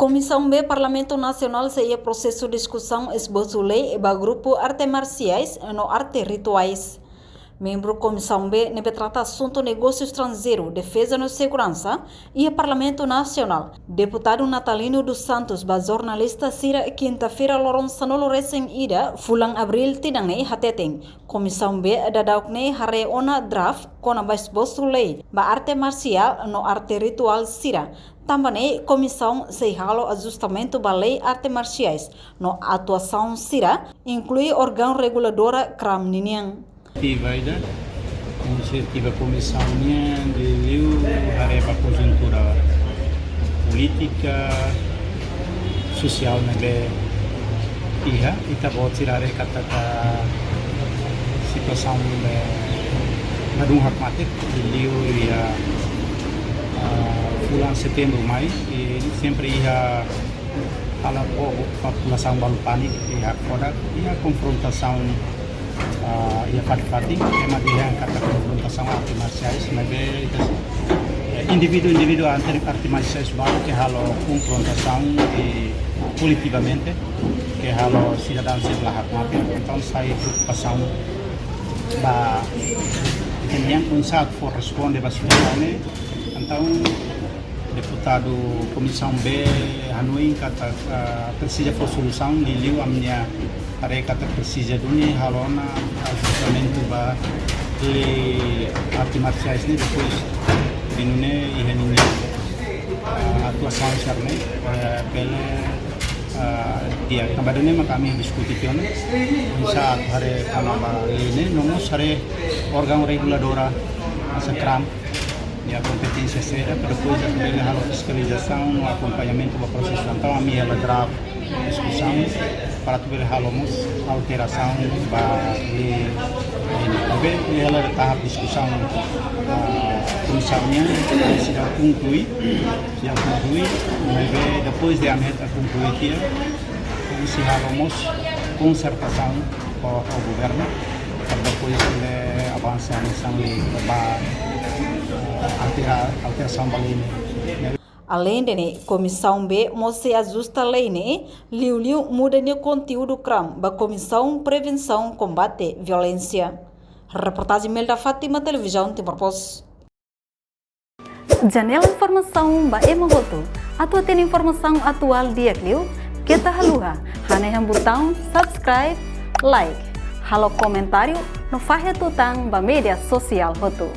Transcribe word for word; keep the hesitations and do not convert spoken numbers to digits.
Komisaun B Parlamentu Nasionál sei iha prosesu diskusaun esbosu lei ba grupu arte marsiais no arte rituais. Membru Komisaun B ne'ebé trata asuntu negósiu estranjeiru, defeza no seguransa iha Parlamentu Nasionál, Deputadu Natalino dos Santos, ba jornalista sira kinta-feira loron sanulu-resin-ida fulan Abríl tinan ne'e hateten, Komisaun B daudaun ne'e haree ona draft kona-ba esbosu lei ba arte marsiál no arte rituál sira. Tanba ne'e komisaun sei halo ajustamentu ba lei arte marsiais no atuasaun sira, inklui órgaun reguladora kram ninian. Atividade, inisiativa komisaun nian, liuliu haree ba konjuntura polítika, sosiál ne'ebé iha, ita-boot sira haree katak situasaun ne'ebé ladún hakmatek, liuliu iha, ah, fulan setembru mai, i sempre iha halo povu, populasaun balu pániku, iha kodak, iha konfrontasaun, ah, iha fatin-fatin, ema dehan katak konfrontasaun arte marsiais, maibé, eh, indivíduu, indivíduu arte, arte marsiais balu ke halo konfrontasaun i koletivamente, ke halo sidadaun sira la hakmatek, entaun sai preokupasaun ba ita-nian oinsá atu fó responde ba situasaun ne'e, entaun Deputadu Komisaun B hanoin katak, ah, presiza fó solusaun, liuliu ami-nia haree katak presiza duni halo ona ajustamentu ba lei arte marsiais ne'e, depois de nune'e iha ninia, ah, atuasaun sira-ne'e, eh, bele, ah, di'ak. Tanba ne'e maka ami diskute tiha ona oinsá atu haree kona-ba lei ne'e, no mós haree órgaun reguladora hanesan kram, iha kompeténsia sira, para depois atu bele halo fiskalizasaun no akompañamentu ba prosesu. Entaun ami hela draft diskusaun para atu bele halo mós alterasaun ba lei ne'e. Maibé hela tahap diskusaun, ah, komisaun nian, seidauk konklui, seidauk konklui, maibé depois de ami hetan konklui tiha, ami sei halo mós konsertasaun ho, ho governu, para depois bele avansa hanesan lei ba, ah, altera, alterasaun ba lei ne'e. Aleinde ne'e, Komisaun B mós sei ajusta lei ne'e, liuliu muda nia konteúdu kram ba Komisaun Prevensaun Kombate Violénsia. Reportajen Melda Fátima, Televizaun Timor Post. Janela informasaun ba ema hotu. Atu hatene informasaun atuál di'ak liu, keta haluha hanehan butaun subscribe, like, halo komentáriu no fahe tutan ba média sosiál hotu.